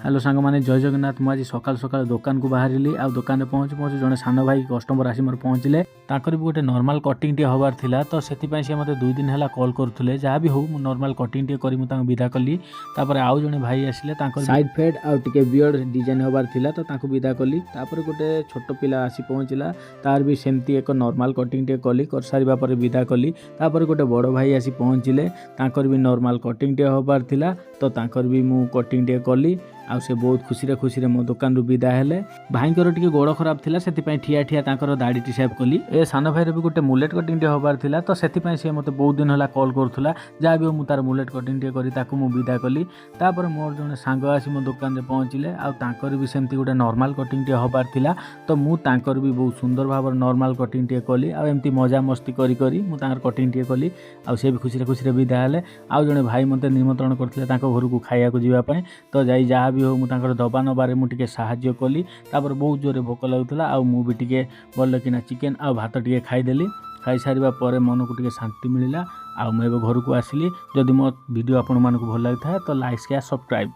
Hello ସାଙ୍ଗମାନେ, ଜୟ ଜଗନ୍ନାଥ। ମୁଁ ଆଜି ସକାଳୁ ସକାଳୁ ଦୋକାନକୁ ବାହାରିଲି ଆଉ ଦୋକାନରେ ପହଞ୍ଚୁ ପହଞ୍ଚୁ ଜଣେ ସାନ ଭାଇ କଷ୍ଟମର ଆସି ମୋର ପହଞ୍ଚିଲେ। ତାଙ୍କର ବି ଗୋଟେ ନର୍ମାଲ କଟିଂଟିଏ ହେବାର ଥିଲା, ତ ସେଥିପାଇଁ ସେ ମୋତେ 2 ଦିନ ହେଲା କଲ୍ କରୁଥିଲେ। ଯାହା ବି ହଉ, ମୁଁ ନର୍ମାଲ କଟିଂଟିଏ କରି ମୁଁ ତାଙ୍କୁ ବିଦା କଲି। ତାପରେ ଆଉ ଜଣେ ଭାଇ ଆସିଲେ, ତାଙ୍କର ସାଇଡ୍ ଫେଡ୍ ଆଉ ଟିକେ ବିୟର୍ଡ ଡିଜାଇନ୍ ହେବାର ଥିଲା, ତ ତାଙ୍କୁ ବିଦା କଲି। ତାପରେ ଗୋଟେ ଛୋଟ ପିଲା ଆସି ପହଞ୍ଚିଲା, ତାର ବି ସେମିତି ଏକ ନର୍ମାଲ କଟିଂଟିଏ କଲି। କରିସାରିବା ପରେ ବିଦା କଲି। ତାପରେ ଗୋଟେ ବଡ଼ ଭାଇ ଆସି ପହଞ୍ଚିଲେ, ତାଙ୍କର ବି ନର୍ମାଲ କଟିଂଟିଏ ହେବାର ଥିଲା, ତ ତାଙ୍କର ବି ମୁଁ କଟିଂଟିଏ କଲି ଆଉ ସେ ବହୁତ ଖୁସିରେ ଖୁସିରେ ମୋ ଦୋକାନରୁ ବିଦା ହେଲେ। ଭାଇଙ୍କର ଟିକେ ଗୋଡ଼ ଖରାପ ଥିଲା, ସେଥିପାଇଁ ଠିଆ ଠିଆ ତାଙ୍କର ଦାଢ଼ିଟି ସେଭ୍ କଲି। ଏ ସାନ ଭାଇର ବି ଗୋଟେ ମୁଲେଟ୍ କଟିଂଟିଏ ହେବାର ଥିଲା, ତ ସେଥିପାଇଁ ସେ ମୋତେ ବହୁତ ଦିନ ହେଲା କଲ୍ କରୁଥିଲା। ଯାହା ବି ହଉ, ମୁଁ ତାର ମୁଲେଟ୍ କଟିଂଟିଏ କରି ତାକୁ ମୁଁ ବିଦା କଲି। ତାପରେ ମୋର ଜଣେ ସାଙ୍ଗ ଆସି ମୋ ଦୋକାନରେ ପହଞ୍ଚିଲେ ଆଉ ତାଙ୍କର ବି ସେମିତି ଗୋଟେ ନର୍ମାଲ କଟିଂଟିଏ ହେବାର ଥିଲା, ତ ମୁଁ ତାଙ୍କର ବି ବହୁତ ସୁନ୍ଦର ଭାବରେ ନର୍ମାଲ କଟିଂଟିଏ କଲି। ଆଉ ଏମିତି ମଜାମସ୍ତି କରି କରି ମୁଁ ତାଙ୍କର କଟିଂଟିଏ କଲି ଆଉ ସେ ବି ଖୁସିରେ ଖୁସିରେ ବିଦା ହେଲେ। ଆଉ ଜଣେ ଭାଇ ମୋତେ ନିମନ୍ତ୍ରଣ କରିଥିଲେ ତାଙ୍କ ଘରକୁ ଖାଇବାକୁ ଯିବା ପାଇଁ, ତ ଯାଇ ଯାହା ବି ହଉ, ମୁଁ ତାଙ୍କର ଦବା ନେବାରେ ମୁଁ ଟିକେ ସାହାଯ୍ୟ କଲି। ତାପରେ ବହୁତ ଜୋରରେ ଭୋକ ଲାଗୁଥିଲା ଆଉ ମୁଁ ବି ଟିକେ ଭଲକିନା ଚିକେନ୍ ଆଉ ଭାତ ଟିକେ ଖାଇଦେଲି। ଖାଇସାରିବା ପରେ ମନକୁ ଟିକେ ଶାନ୍ତି ମିଳିଲା ଆଉ ମୁଁ ଏବେ ଘରକୁ ଆସିଲି। ଯଦି ମୋ ଭିଡ଼ିଓ ଆପଣମାନଙ୍କୁ ଭଲ ଲାଗିଥାଏ, ତ ଲାଇକ୍, ସେୟାର, ସବସ୍କ୍ରାଇବ୍।